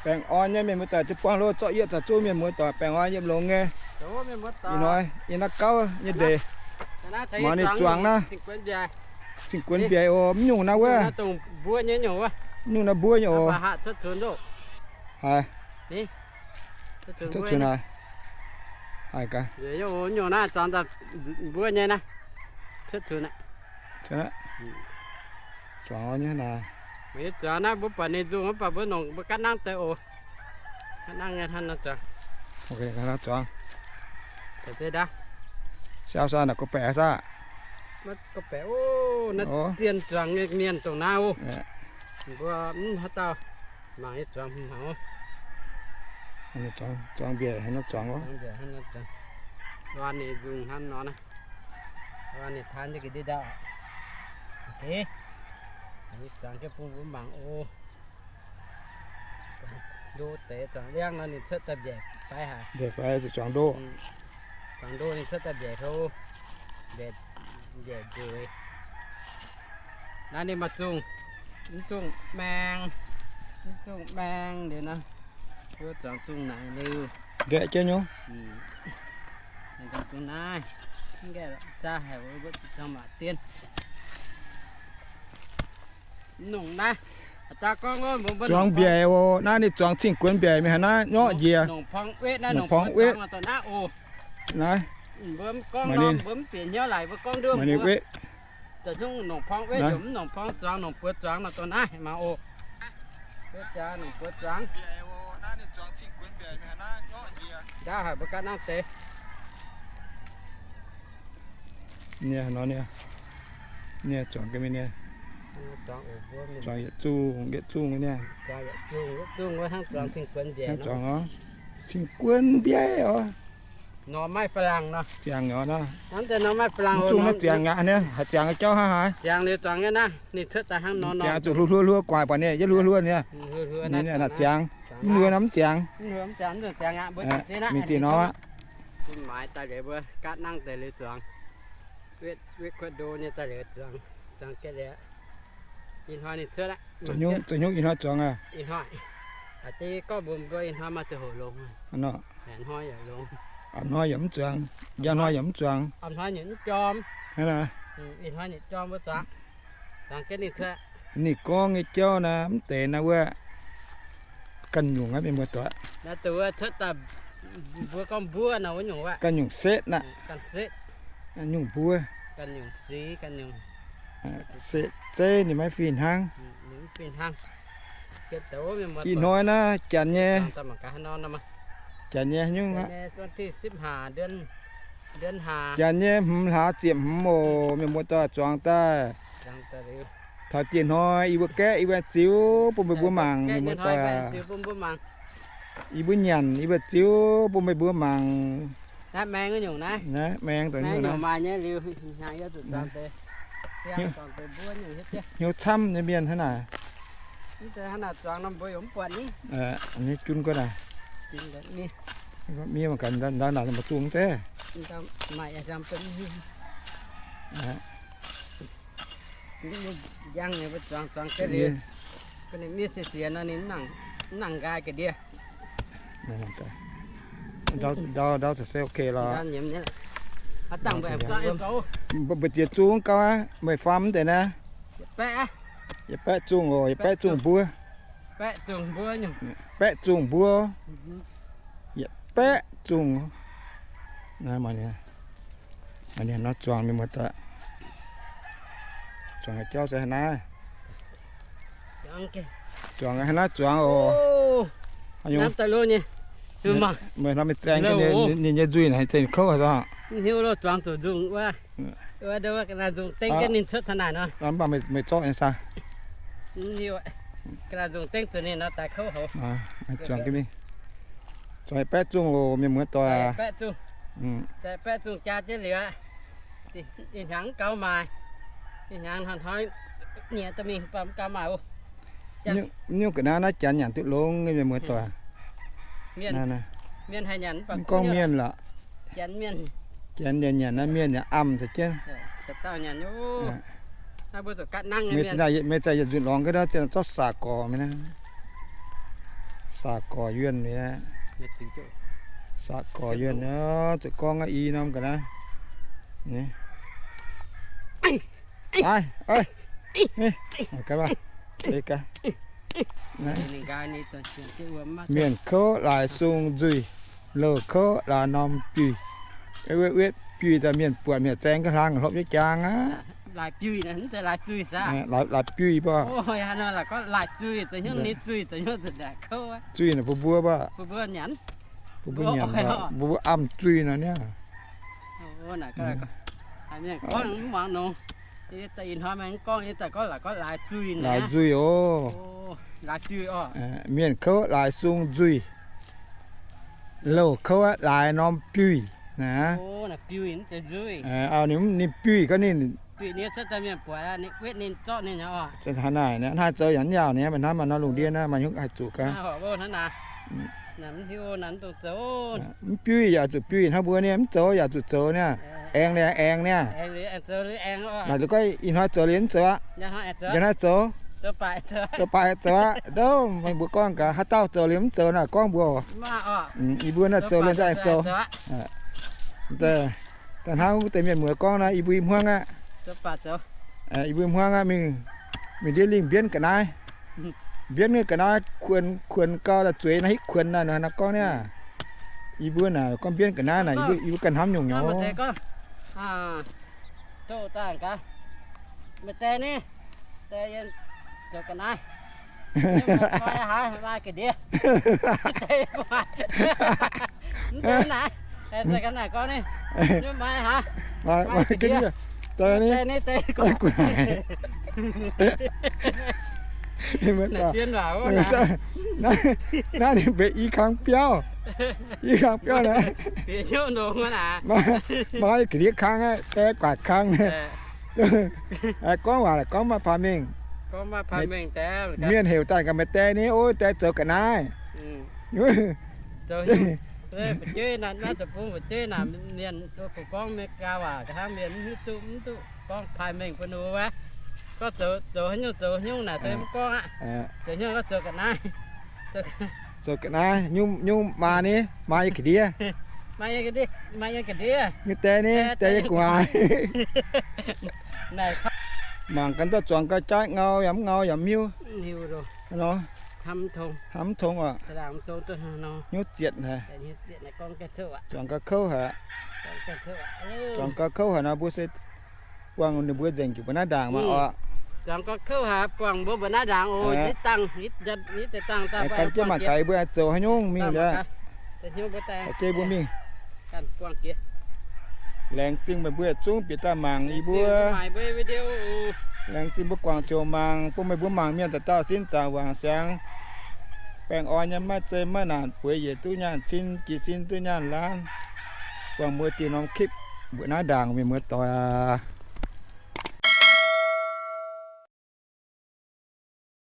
Baengh orn nyei mienh muoz-doic, jiu-baang hlo zorqv yie zaux zuqv mienh muoz-doic, baengh orn yiem longx nyei. Ih hnoi yiem naaiv gauv nyei ndeic, mangc ninh zuangx naaiv, cing-guonx mbiaec oc, mv nyungc naaiv wuov, mv nyungc naaiv mbuo nyei oc. Haiz, cuotv cunx haiz, haiz gaax. Mbuo nyei naaiv, zuangx mbuo nyei naaiv, cuotv cunx aqv. Zuangx nyei naaiv, mbuo buatc ninh nzungh mv baac mbuo nongc mbuo ganh nangv deix oc. Ganh nangv nyei hnangv nor zuangx. Siau sa naaic gorqv-baeqc saah? Gorqv-baeqc oc, naaiv dien zuangx nyei mienh dongh naaiv oc. Mbuo mv haaix dauh mangc nyei zuangx hmz hnaangx oc. Zuangx mbiaec hnangv nor zuangx oc. Luan ninh nzungh hnangv nor naaiv. Luan ninh taan nyei ga'ndiev ndau. Zuangx jienv bun mbuo mangc oc. Ndo deix zuangx liangv nor ninh cuotv daaih mbiaec faix haic. Mbiaec faix zuqc zuangx ndo. Zuangx ndo ninh cuotv daaih mbiaec hlo, mbiaec, mbiaec nzueic. Naaiv ninh maaih zungh, mv zungh maeng, mv zungh maeng liuz nor, mbuo zuangx zungh naaic liuz. Nqaeqv jienv nyei. Ninh zuangx zungh naaiv, mv nqaeqv lorqc, saa haic, mbuo zuangx maac dien. Zuangx mbiaec oc. Naaiv ninh zuangx cing-guonx mbiaec mingh haaix naaiv nyorqv njiec. Nongc porng wetv naaiv, nongc porng wetv. Naaiv, maaih ninh, maaih ninh wetv. Nongc porng zuangx, nongc buoz zuangx nor dongh naaiv mangc oc. Nongc buoz zuangx. Nqaeqv haic mbuo ganh nangv deix. Nie nor nie, nie zuangx ga'mingh nie. Zuangx yietc zungh, yietc zungh nie. Hnangv zuangx nor, cing-guonx mbiaec oc. Ziangx oc nor. Mv zungh naaiv ziangx aqv nie, haaix ziangx jauv hnangv haaix? Ziangx zuqc hluo hluo hluo guaax buatc nie, yie hluo hluo nie. Naaiv ziangx, mv hluo nor mv ziangx. Mingh dieh nor aqv. Zoux nyungc ih hnoi zuangx aqv. Ih hnoi yaac mv zuangx, njang hnoi yaac mv zuangx. Ninh gorngv nyei jauv naaiv mv deix naaiv wuov ganh nyungc aqv, mienh muoz-doic. Ganh nyungc setv aqv. Nyungc mbuo. Setv zeiv ninh maiv fih hnangv. Ih hnoi naaiv janx nyei, janx nyei nyungc aqv. Janx nyei hmz hlaax ziepc hmz oc, mienh muoz-doic, zuangx daaih. Taux dieh hnoi yie mbuo gaeqv yie mbuo ziux bun meih mbuo mangc, mienh muoz-doic. Yie mbuo nyanc yie mbuo ziux bun meih mbuo mangc. Naaiv maeng dongh nyungc naaiv. Hnyouv camv nyei mienh hnangv naaic. Jun guov naaic. Miev mangc gaax ndau naaic maaih zungh deix. Miev se sienx nor ninh mv nangc nqaai ga'ndiev. Ndau, ndau se ok lorqc. Mbu'ziex zungh gauh aqv, meih faam mv deix naaiv. Yietc baeqv zungh oc, yietc baeqv zungh mbuo. Baeqv zungh mbuo. Yietc baeqv zungh. Naaiv maaih ninh nor zuangx mienh muoz-doic. Zuangx jauv se haaix naaiv? Zuangx haaix naaiv zuangx oc. Meih hnamv mingh zaeng ninh nyei nzuih naaic, zaeng kouv haaix nor. Mv baac meih zorqv nyei saah? Zuangx ga'mingh. Zuangx yietc baeqv zungh oc, mienh muoz-doic. Ih hnyangx mv gaux maaih. Ih hnyangx hnoi-hnoi nyieqc daaih mingh, mv baac mv gaux maaih oc. Mv nyungc ga'naaiv naaiv janx nyanc duqv longx nyei, mienh muoz-doic. Mv gorngv mienh lorqc. Janx nyanc nyanc naaiv, mienh yaac amh za'jienv. Meih zai yietc nzunc lorngx ga'ndiev zienh zorqv saac gorx mingh naaiv. Saah gorx yuonh mi'aqv. Saah gorx yuonh, zuqc gorngv aqv, i norm ga'naaiv. Mienh kouv laaix sung nzuih, louh kouv laaix norm biuih. Wetv wetv biuih daaih mienh buatc mienh zaeng ga'hlang hlopv nyei jaang aqv. Laaix biuih mbuo. Zuih naaic bun mbuo mbuo, bun mbuo nyanc, mbuo mbuo amh zuih nor niaa. Laaix nzuih oc. Mienh kouv laaix sung nzuih, louh kouv laaix norm biuih naaic. Ninh biuih gau ninh. Hnangv naaic, hnangv zoux yaac mv yaauh ni, maaih hnamv maaih nor lungh ndiev naaiv, maaih hnyouv haih zuqc gaax. Mv biuih yaac zuqc biuih hnangv mbuo niaa, mv zoux yaac zuqc zoux niaa. Aengx liuz aengx niaa. Naaic goiv ih hnoi zoux liuz mv zoux aqv. Njiec naaiv zoux, zoux baac zoux aqv. Ndouv meih mbuo gorngv gaax, haaix dauh zoux liuz mv zoux naaic gorngv mbuo. Yie mbuo naaiv zoux liuz aengx zoux. Daaih hnangv wuov deix mienh muoz gorngv naaiv, yie mbuo i hmuangv aqv. Yie mbuo i hmuangv aqv, mingh ndiev lingh mbienv ga'naaiv. Mbienv ga'naaiv kuonx, kuonx gau daaih zueiz naaiv hitv kuonx naaiv nor gorngv niaa. Yie mbuo naaic gorngv mbienv ga'naaiv naaic, yie mbuo ganh hnamv nyungc nor. Naaiv ninh mbuo i kang biauv, i kang biauv naaiv. Maaih ga'ndiev kang aqv, die guaax kang. Gorngv waac gorngv maaih paah mengh. Mienh heuc daaih gaax maaih die ni, o, die zoux ga'naaiv. Gorngv America waac hnangv mienh mv hiuv duqv, mv duqv gorngv paah mengh bun wuov. Gorngv zoux, zoux haaix nyungc, zoux haaix nyungc naaic se mv gorngv aqv. Zoux haaix nyungc gorngv zoux ga'naaiv. Zoux ga'naaiv, nyungc, nyungc maa ni, maa yie ga'ndiev. Nyungc die ni, die yie gu'nguaaic. Mangc gaax ndortv zuangx gau jaaiv ngau yaac mv ngau yaac mv hiuv. Hnamv mv tong oc. Hnyouv zietc haic. Zuangx gau kouv haic. Zuangx gau kouv haic nor mbuo se buangh ninh mbuo nzengc jienv mbuo naaiv ndaangc maah oc. Gan jienv mangc gaax mbuo zoux haaix nyungc mingh liuz, caux jienv mbuo mingh. Laengz zingh meih mbuo yietc zungv bieqc daaih mangc yie mbuo. Laengz zingh mbuo guangc ziouc mangc, bun meih mbuo mangc mienh dauh dauh sin zaangc wangc siangx. Baengh orn nyei maiv zeiz maiv naanc, bueix yietc duqv nyaanh cin, jiex sin duqv nyaanh laanv. Buangh mbuo diuh norm คลิป mbuoqc naaiv ndaangc mienh muoz doic aac.